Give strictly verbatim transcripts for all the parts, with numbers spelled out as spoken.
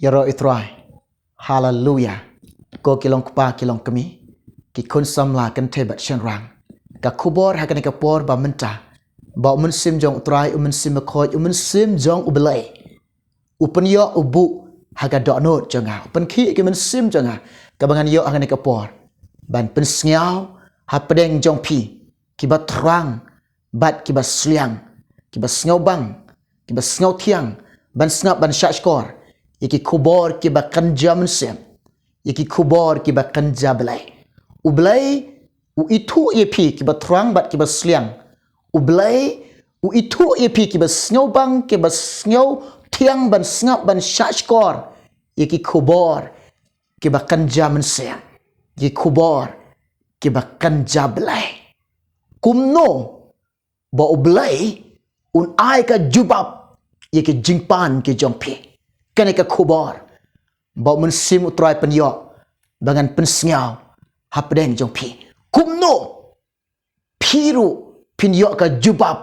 Ïaroh ïa u Trai. Haleluya. Ko ki long kpa ki long kmie, ki khun samla kynthei bad shynrang, ka khubor ha kane ka por ba mynta, ba u Mynsiem jong u Trai, u Mynsiem Bakhuid, u Mynsiem jong u Blei, u pynïoh u buh ha ka dohnud jong nga, u pynkhih ïa ki mynsiem jong nga, kaba ngan ïoh ha kane ka por ban pynsngew hapdeng jong phi, kiba thrang bad kiba sliang, kiba sngewbang, kiba sngewthiang ban sngap ban shahshkor ïa ki khubor kiba kynja mynsiem, ïa ki khubor kiba kynja Blei. U Blei u ithuh ïa phi kiba thrang bad kiba sliang. U Blei u ithuh ïa phi kiba sngewbang, kiba sngewthiang ban sngap ban shahshkor ïa ki khubor kiba kynja mynsiem, ïa ki khubor kiba kynja Blei. Kumno ba u Blei un ai ka jubab ïa ki jingpan ki jong phi? Kane ka khubor ba u Mynsiem u Trai pynïoh ba ngan pynsngew hapdeng jong phi. Kumno phi ruh phin ïoh ka jubab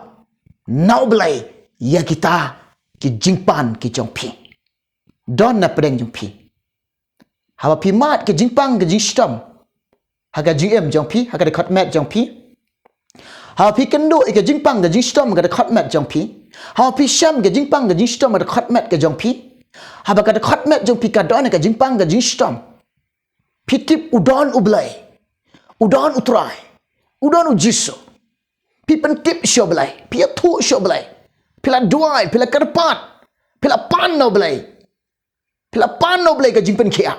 na u Blei ïa kita ki jingpan ki jong phi? Don na pdeng jong phi. Haba phi mad ka jingpang ka jingshitom ha ka jingim jong phi, ha ka dkhot met jong phi. Haba phi kynduh ïa ka jingpang ka jingshitom ha ka dkhot met jong phi. Haba phi shem ka jingpang ka jingshitom ha ka dkhot met ka jong phi. Haba ka dkhot met jong phi ka don ha ka jingpang ka jingshitom, phi tip u don u Blei, u don u Trai, u don u Jisu. Phi pyntip sha u Blei, phi ïathuh sha u Blei, phi la duwai, phi la kyrpad, phi la pan na u Blei, phi la pan na u Blei ka jingpynkhiah.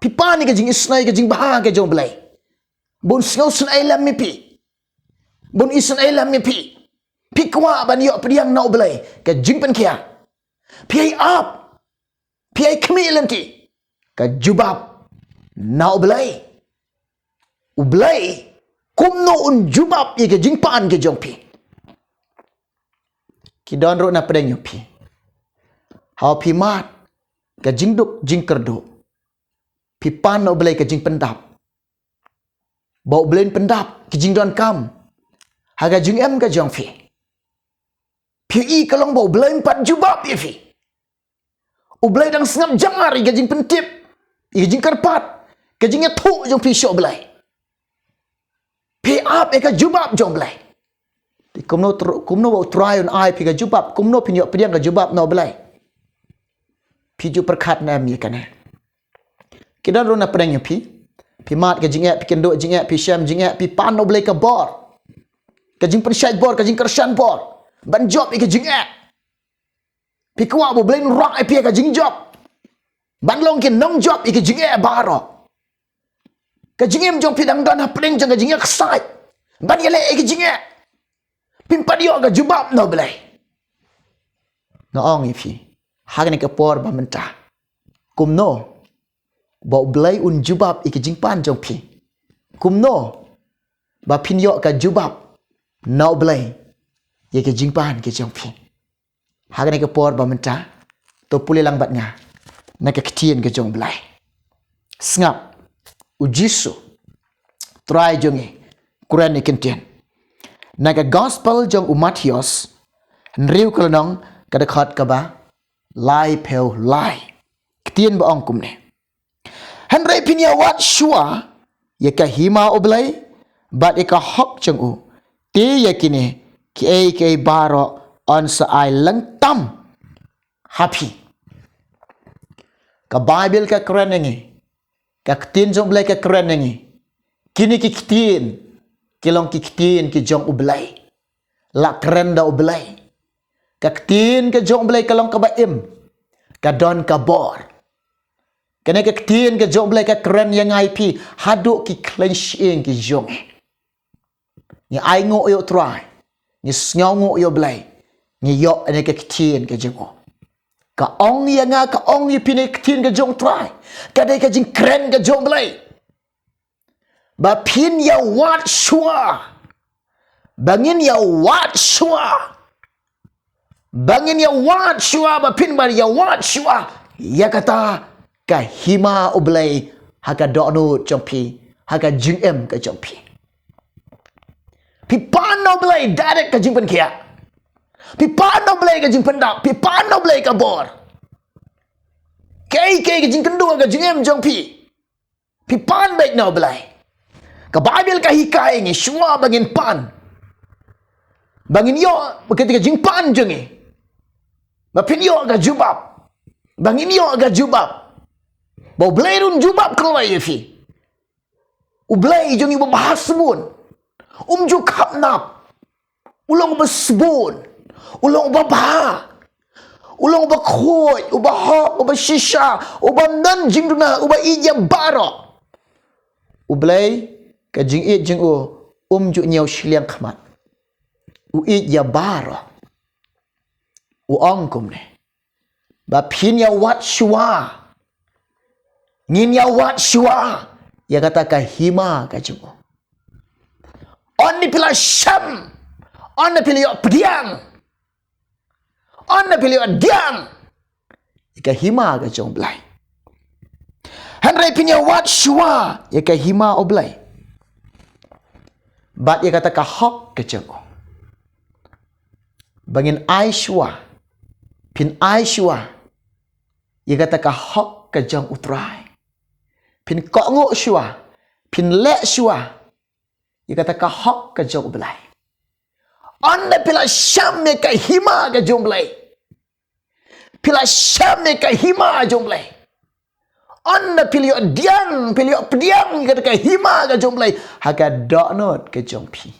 Phi pan ïa ka jingisnei, ka jingbha ka jong u Blei, bun sngewsynei lem ïa phi, bun isynei lem ïa phi. Phi kwah ban ïoh pdiang na u Blei ka jingpynkhiah. Phi ïai ap, phi ïai khmih lynti. Ka jubab na u Blei. U Blei kumno un jubab ïa ka jingpan ka jong phi? Ki don ruh na pdeng jong phi. Haba phi mad ka jingduk jingkyrduh, phi pan na u Blei ka jingpyndap, ba u Blei un pyndap ki jingdonkam ha ka jingim ka jong phi. Phi i ka long ba u Blei um pat jubab ïa phi. U Blei dang sngap jamar ïa ka jingpyntip, ïa ka jingkyrpad, ka jingïathuh jong phi sha u Blei. Phi ap ïa ka jubab jong u Blei. Te kumno tr-, kumno ba u Trai un ai phi ka jubab, kumno phin ïoh pdiang ka jubab na u Blei? Phi ju pyrkhat ne em ïa kane? Ki don ruh na pdeng jong phi. Phi mad ka jingeh, phi kynduh jingeh, phi shem jingeh, phi pan na u Blei ka bor, ka jingpynshait bor, ka jingkyrshan bor ban jop ïa ka jingeh. Phi kwah ba u Blei un rah ïa phi ïa ka jingjop, ban long ki nongjop ïa ka jingeh baroh. Ka jingim jong phi dang don hapdeng jong ka jingeh ksai ban ïaleh ïa ka jingeh. Phim pat ïoh ka jubab na u Blei. Nga ong ïa phi ha kane ka por ba mynta, kumno ba u Blei un jubab ïa ka jingpan jong phi? Kumno ba phin ïoh ka jubab na u Blei ïa ka jingpan ka jong phi? Ha kane ka por ba mynta, to pule lang bad nga na ka ktien ka jong u Blei. Sngap, u Jisu, Trai jong ngi, kren ïa ka ktien na ka gospel jong u Mathaios, hynriew ka lynnong, ka dkhot kaba laiphew lai. Ktien ba ong kumne: Hynrei phin ïawad shuwa ïa ka hima u Blei bad ïa ka hok jong u, te ïa kine kiei kiei baroh yn sa ai lyngtam ha phi. Ka Baibl ka kren ïa ngi, ka ktien jong u Blei ka kren ïa ngi. Kine ki ktien ki long ki ktien ki jong u Blei. La kren da u Blei. Ka ktien ka jong u Blei ka long kaba im, ka don ka bor. Kane ka ktien ka jong u Blei ka kren ïa nga ïa phi haduh ki khlaiñ shyieng ki jong ngi. Ngi ainguh ïa u Trai, ngi sngewnguh ïa u Blei, ngi ïoh ïa kane ka ktien ka jong u. Ka ong ïa nga, ka ong ïa phi, ne ka ktien ka jong u Trai ka dei ka jingkren ka jong u Blei. Ba phin ïawad shuwa. Ba ngin ïawad shuwa. Ba ngin ïawad shuwa, ba phin ba ïawad shuwa ïa kata ka hima u Blei ha ka dohnud jong phi, ha ka jingim ka jong phi. Phi pan na u Blei direct ka jingpynkhiah. Phi pan na u Blei ka jingpyndap, phi pan na u Blei ka bor. kaei kaei ka jingkynduh ka jingim jong phi, phi pan beit na U Blei. Ka Baibl ka hikai ïa ngi shuwa ba ngin pan, ba ngin ïoh ba ka jingpan jong ngi, ba phin ïoh ka jubab, ba ngin ïoh ka jubab, ba U Blei ruh un jubab kloi ïa phi. U Blei jong ngi uba bha sbun, um ju khapnap. U long uba sbun, u long uba bha, u long uba khuid, uba hok, uba shisha, uba ym don jingduna, uba ïeit ïa baroh. U Blei, ka jingïeit jong u um ju ñiew shiliang khmat. U ïeit ïa baroh. U ong kumne, ba phin ïa wad shuwa, ngin ïa wad shuwa ïa kata ka hima ka jong u. Ynda phi la shem, ynda phi la ïoh pdiang, ynda phi la ïoh pdiang ïa ka hima ka jong U Blei. Hynrei phin ïa wad shuwa ïa ka hima U Blei bad ïa kata ka hok ka jong u. Ba ngin ai shuwa, phin ai shuwa ïa kata ka hok ka jong U Trai. Phin kohnguh shuwa, phin leh shuwa ïa kata ka hok ka jong U Blei. Ynda phi la shem ïa ka hima ka jong U Blei, phi la shem ïa ka hima jong U Blei, ynda phi la ïoh pdiang, phi la ïoh pdiang ïa kata ka hima ka jong U Blei ha ka dohnud ka jong phi.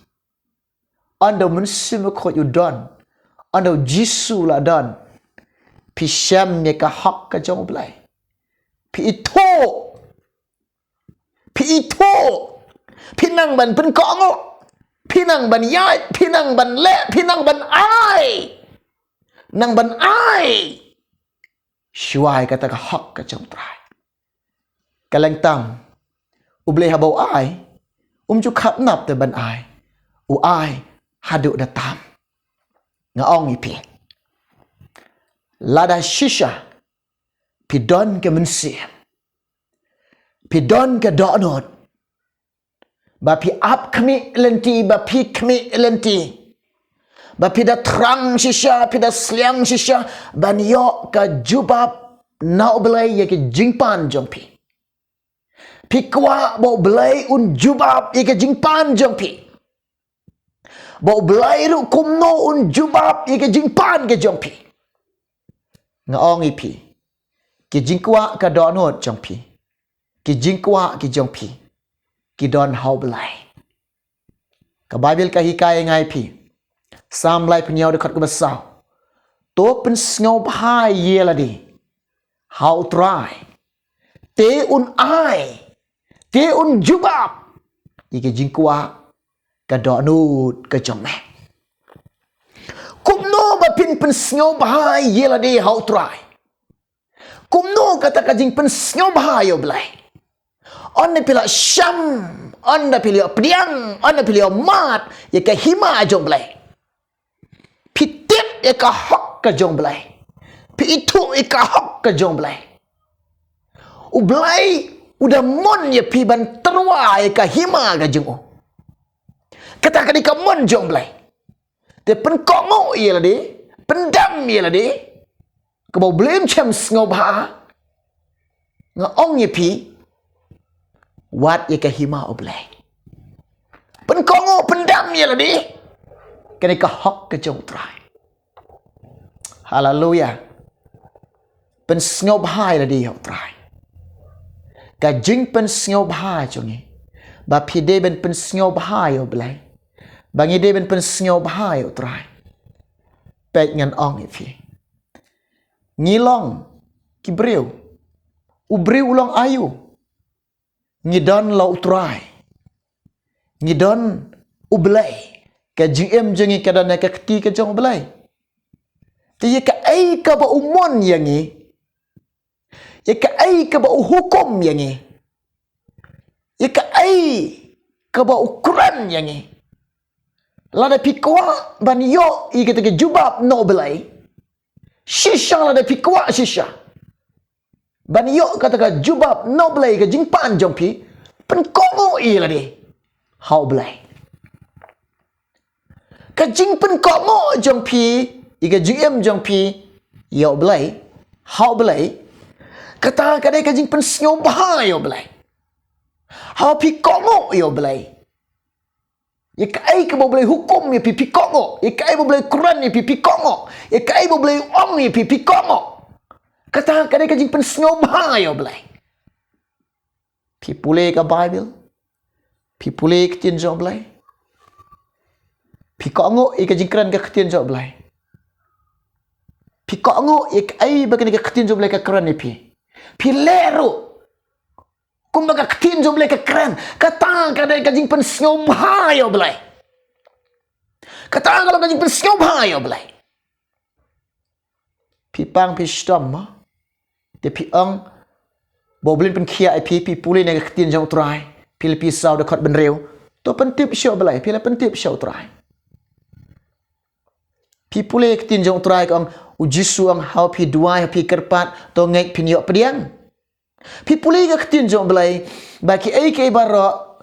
Ynda U Mynsiem Bakhuid u don, ynda U Jisu u la don, phi shem ïa ka hok ka jong U Blei. Phi ithuh, phi ithuh, phi nang ban pynkohnguh, phi nang ban ïaid, phi nang ban leh, phi nang ban ai, nang ban ai shuwa ïa kata ka hok ka jong U Trai. Ka lyngkha tam, U Blei haba u ai, um ju khapnap te ban ai, u ai haduh da tam. Nga ong ïa phi, lada shisha phi don ka mynsiem, phi don ka dohnud, ba phi ap khmih lynti, ba phi khmih lynti, ba phi da thrang shisha, phi da sliang shisha ban ïoh ka jubab na U Blei ïa ka jingpan jong phi. Phi kwah ba U Blei un jubab ïa ka jingpan jong phi, ba U Blei ruh kumno un jubab ïa ka jingpan ka jong phi. Nga ong ïa phi, ki jingkwah ka dohnud jong phi, ki jingkwah ki jong phi, ki don ha U Blei. Ka Baibl ka hikai ïa ngi, phi, Salm laiphew hynñiew dkhot kaba saw, to pynsngewbha ïa lade ha U Trai, te un ai, te un jubab ïa ka jingkwah ka dohnud ka jong me. Kumno ba phin pynsngewbha ïa lade ha U Trai? Kumno kata ka jingpynsngewbha ïa U Blei? Ynda phi la shem, ynda phi la pdiang, ynda phi la mad ïa ka hima jong U Blei, phi tip ïa ka hok ka jong U Blei, phi ithuh ïa ka hok ka jong U Blei. U Blei u da mon ïa phi ban tyrwa ïa ka hima ka jong u. Kata ka dei ka mon jong U Blei. Te pynkohnguh ïa lade, pyndam ïa lade, kaba U Blei um shym sngewbha. Nga ong ïa phi, wad ïa ka hima U Blei. Pynkohnguh, pyndam ïa lade, kane ka hok ka jong U Trai. Haleluya. Pynsngewbha ïa lade ha U Trai. Ka jingpynsngewbha jong ngi, ba phi dei ban pynsngewbha ïa U Blei, ba ngi dei ban pynsngewbha ïa U Trai. Peit, ngan ong ïa phi, ngi long ki briew. U briew u long aïu? Ngi don la U Trai, ngi don U Blei. Ka jingim jong ngi ka don ha ka kti ka jong U Blei. Te ïa kaei kaba u mon ïa ngi, ïa kaei kaba u hukum ïa ngi, ïa kaei kaba u kren ïa ngi, lada phi kwah ban ïoh ïa kata ka jubab na U Blei, shisha, lada phi kwah shisha ban ïoh kata ka jubab na U Blei, ka jingpan jong phi, pynkohnguh ïa lade ha U Blei. Ka jingpynkohnguh jong phi ïa ka jingim jong phi ïa U Blei, ha U Blei, Kata ka dei ka jingpynsngewbha ïa U Blei. Haba phi kohnguh ïa U Blei, ïa kaei kaba U Blei hukum ïa phi, phi kohnguh. Ïa kaei ba U Blei kren ïa phi, phi kohnguh. Ïa kaei ba U Blei ong ïa phi, phi kohnguh. Kata ka dei ka jingpynsngewbha ïa U Blei. Phi pule ka Baibl, phi pule ka ktien jong U Blei, phi kohnguh ïa ka jingkren ka ktien jong U Blei, phi kohnguh ïa kaei ba kane ka ktien jong U Blei ka kren ïa phi, phi leh ruh kumba ka ktien jong U Blei ka kren, kata ka dei ka jingpynsngewbha ïa U Blei. Kata ka long ka jingpynsngewbha ïa U Blei. Phi pang phi shitom mo, te phi ong ba U Blei un pynkhiah ïa phi, phi pule na ka ktien jong U Trai. Philippi saw dkhot ba hynriew. To pyntip sha U Blei, phi la pyntip sha U Trai. Phi pule ka ktien jong U Trai ka ong, U Jisu ong haba phi duwai, haba phi kyrpad, to ngeit phin ïoh pdiang. Phi pule ka ktien jong U Blei, ba kiei kiei baroh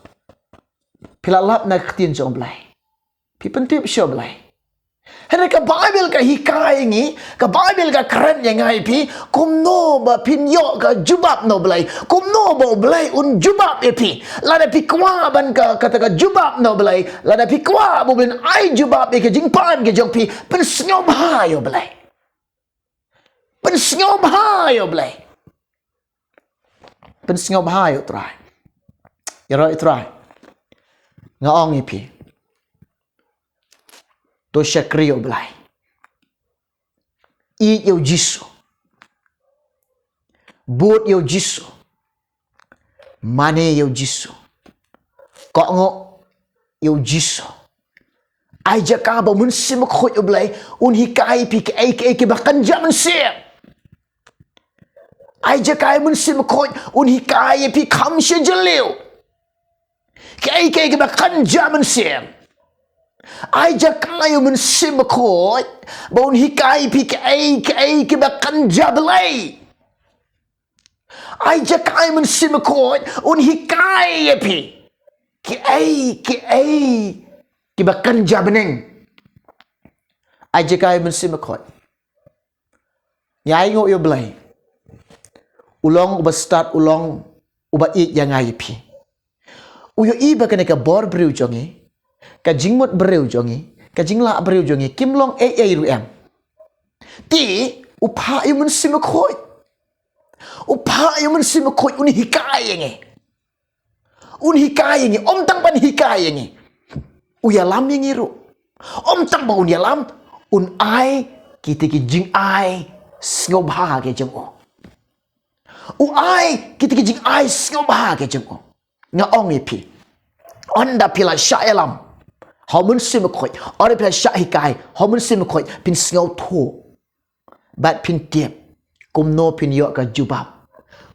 phi la lap na ka ktien jong U Blei. Phi pyntip sha U Blei. Hynrei ka Baibl ka hikai ïa ngi, ka Baibl ka kren ïa nga ïa phi, kumno ba phin ïoh ka jubab na U Blei, kumno ba U Blei un jubab ïa phi. Lada phi kwah ban ka, kata ka jubab na U Blei, lada phi kwah ba U Blei un ai jubab ïa ka jingpan ka jong phi, pynsngewbha ïa U Blei. Pynsngewbha ïa U Blei. Pynsngewbha ïa U Trai. Ïaroh ïa U Trai. Nga ong ïa phi, to shakri ïa U Blei. Ïeit ïa U Jisu. Bud ïa U Jisu. Mane ïa U Jisu. Kohnguh ïa U Jisu. Ai jaka ba U Mynsiem Bakhuid U Blei un hikai ïa phi kiei kiei kiba kynja mynsiem. Ai jaka ïa U Mynsiem Bakhuid un hikai ïa phi kham sha jylliew kiei kiei kiba kynja mynsiem. Ai jaka ïa U Mynsiem Bakhuid ba un hikai ïa phi kiei kiei kiba kynja Blei. Ai jaka ïa U Mynsiem Bakhuid un hikai ïa phi kiei kiei kiba kynja bneng. Ai jaka ïa U Mynsiem Bakhuid. Ngi ainguh ïa U Blei. U long uba stad, u long uba ïeit ïa nga ïa phi. U ïohi ba kane ka bor briew jong ngi, ka jingmut briew jong ngi, ka jinglah briew jong ngi kim long ei ei ruh em. Te u phah ïa U Mynsiem Bakhuid. U phah ïa U Mynsiem Bakhuid un hikai ïa ngi. Un hikai ïa ngi, ym tang ban hikai ïa ngi, u ïalam ïa ngi ruh. Ym tang ba un ïalam, un ai kita ki jingai sngewbha ki jong u. U ai kita ki jingai sngewbha ki jong u. Nga ong ïa phi, ynda phi la shah ïalam ha U Mynsiem Bakhuid, ynda phi la shah hikai ha U Mynsiem Bakhuid, phin sngewthuh bad phin tip kumno phin ïoh ka jubab,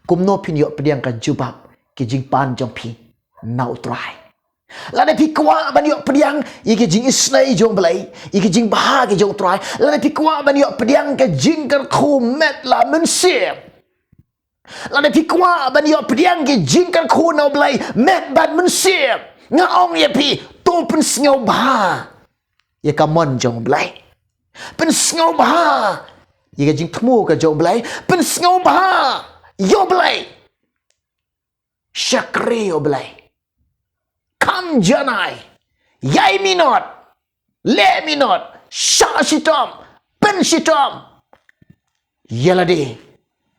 kumno phin ïoh pdiang ka jubab ki jingpan jong phi na U Trai. Lada phi kwah ban ïoh pdiang ïa ki jingisynei jong U Blei, ïa ki jingbha ki jong U Trai, lada phi kwah ban ïoh pdiang ka jingkyrkhu met la mynsiem, lada phi kwah ban ïoh pdiang ki jingkyrkhu na U Blei met bad mynsiem, nga ong ïa phi, to pynsngewbha ïa ka mon jong U Blei. Pynsngewbha ïa ka jingthmu ka jong U Blei. Pynsngewbha ïa U Blei. Shakri ïa U Blei. Kham janai. Ïai minot. Leh minot. Shah shitom. Pynshitom ïa lade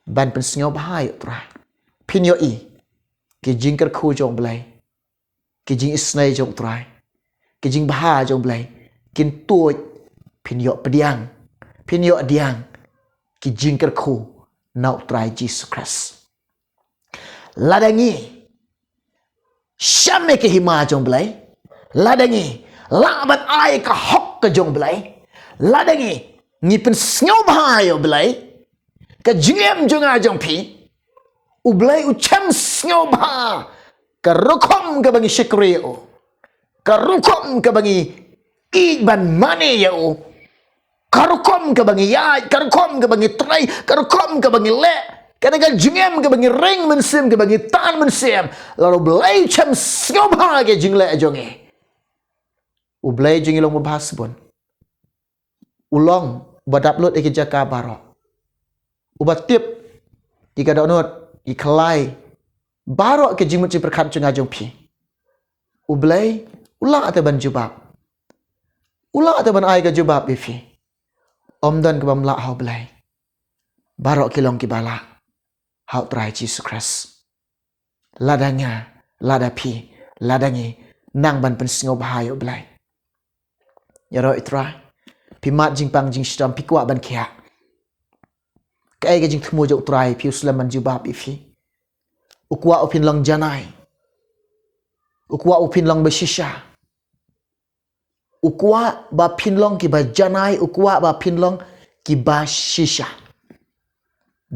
ban pynsngewbha ïa U Trai. Phin ïohi ki jingkyrkhu jong U Blei, ki jingisynei jong U Trai, ki jingbha jong U Blei kin tuid, phin ïoh pdiang, phin ïoh pdiang ki jingkyrkhu na U Trai Jisu Khrist. Lada ngi shem ïa ka hima jong U Blei, lada ngi lah ban ai ka hok ka jong U Blei, lada ngi, ngi pynsngewbha ïa U Blei, ka jingim jong nga jong phi, U Blei u shem sngewbha ka rukom kaba ngi shakri ïa u, ka rukom kaba ngi ïeit ban mane ïa u, ka rukom kaba ngi ïaid, ka rukom kaba ngi trei, ka rukom kaba ngi leh, kane ka jingim kaba ngi ring mynsiem, kaba ngi tan mynsiem, lada U Blei u shem sngewbha ki jingleh jong ngi. U Blei jong ngi long uba bha shibun. U long uba dap lut ïa ki jaka baroh. Uba tip ïa ka dohnud, ïa ka lai, baroh ka jingmut jingpyrkhat jong nga jong phi. U Blei u lah te ban jubab. U lah te ban ai ka jubab ïa phi. Ym don kaba ym lah ha u Blei. Baroh ki long kiba lah ha u Trai Jisu Khrist. Lada nga, lada phi, lada ngi nang ban pynsngewbha ïa u Blei. Ïaroh ïa u Trai. Phi mad jingpang jingshitom, phi kwah ban khiah. Kaei ka jingthmu jong u Trai, phi, u slem ban jubab ïa phi. U kwah u phin long janai. U kwah u phin long bashisha. U kwah ba phin long kiba janai, u kwah ba phin long kiba shisha.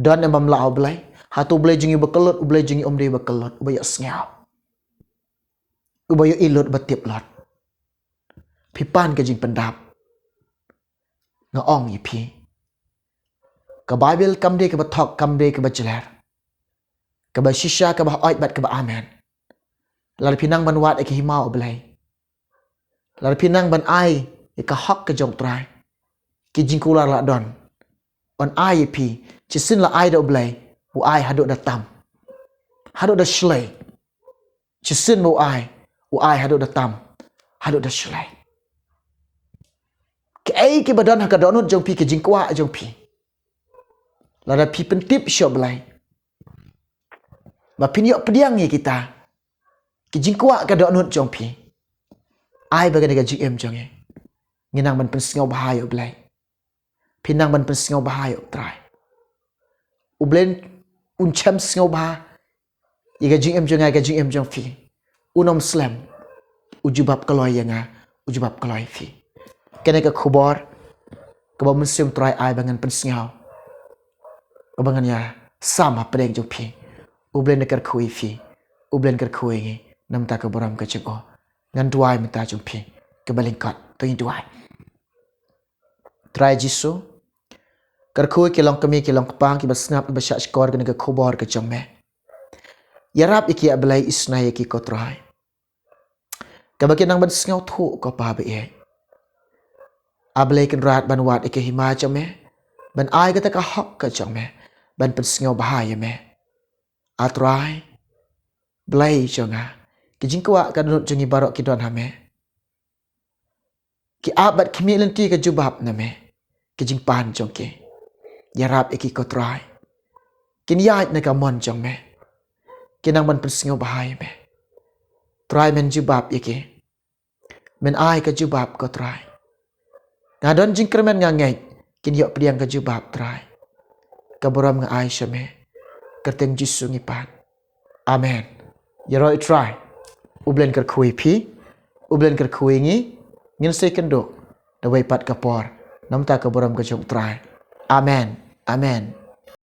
Don em bym lah ha u Blei? Hato u Blei jong ngi uba kyllut, u Blei jong ngi um dei uba kyllut, uba ïohsngew, uba ïohi lut, uba tip lut? Phi pan ka jingpyndap. Nga ong ïa phi, ka Baibl kam dei kaba thok, kam dei kaba jler. Kaba shisha, kaba hooid bad kaba amen. Lada phi nang ban wad ïa ka hima u Blei, lada phi nang ban ai ïa ka hok ka jong u Trai, ki jingkular la don. Un ai ïa phi. Shisien la ai da u Blei, u ai haduh da tam, haduh da shlei. Shisien ba u ai, u ai haduh da tam, haduh da shlei. Kaei kiba don ha ka dohnud jong phi, ka jingkwah jong phi, lada phi pyntip sha u Blei, ba phin ïoh pdiang ïa kita ki jingkwah ka dohnud jong phi, ai ba kane ka jingim jong ngi, ngi nang ban pynsngewbha ïa u Blei. Phi nang ban pynsngewbha ïa u Trai. U Blei un shem sngewbha ïa ka jingim jong nga, ïa ka jingim jong phi. Un ym slem. U jubab kloi ïa nga, u jubab kloi ïa phi. Kane ka khubor kaba u Mynsiem Trai ai ba ngan pynsngew, kaba ngan ïa sam hapdeng jong phi. U Blei un kyrkhu ïa phi. U Blei un kyrkhu ïa ngi na bynta ka burom ka jong u. Ngan duwai mynta jong phi. Kaba lyngkot, to ngin duwai. Trai Jisu, kyrkhu ïa ki longkmie ki longkpa kiba sngap, kiba shah shkor kane ka khubor ka jong me. Ïarap ïa ki, A Blei, isynei ïa ki, ko Trai, kaba kin nang ban sngewthuh, ko Pa ba ïeit. A Blei, Kynrad, ban wad ïa ka hima jong me, ban ai kata ka hok ka jong me, ban pynsngewbha ïa me. A Trai, Blei jong nga, ki jingkwah ka dohnud jong ngi baroh ki don ha me. Ki ap bad khmih lynti ka jubab na me, ki jingpan jong ki. Ïarap ïa ki, ko Trai, kin ïaid na ka mon jong me, kin nang ban pynsngewbha ïa me. Trai, men jubab ïa ki. Men ai ka jubab, ko Trai. Nga don jingkyrmen, nga ngeit kin ïoh pdiang ka jubab, Trai. Ka burom nga ai sha me. Kyrteng Jisu ngi pan. Amen. Ïaroh ïa u Trai. U Blei un kyrkhu ïa phi. U Blei un kyrkhu ïa ngi. Ngin sa ïakynduh da kawei pat ka por, na bynta ka burom ka jong u Trai. Amen. Amen.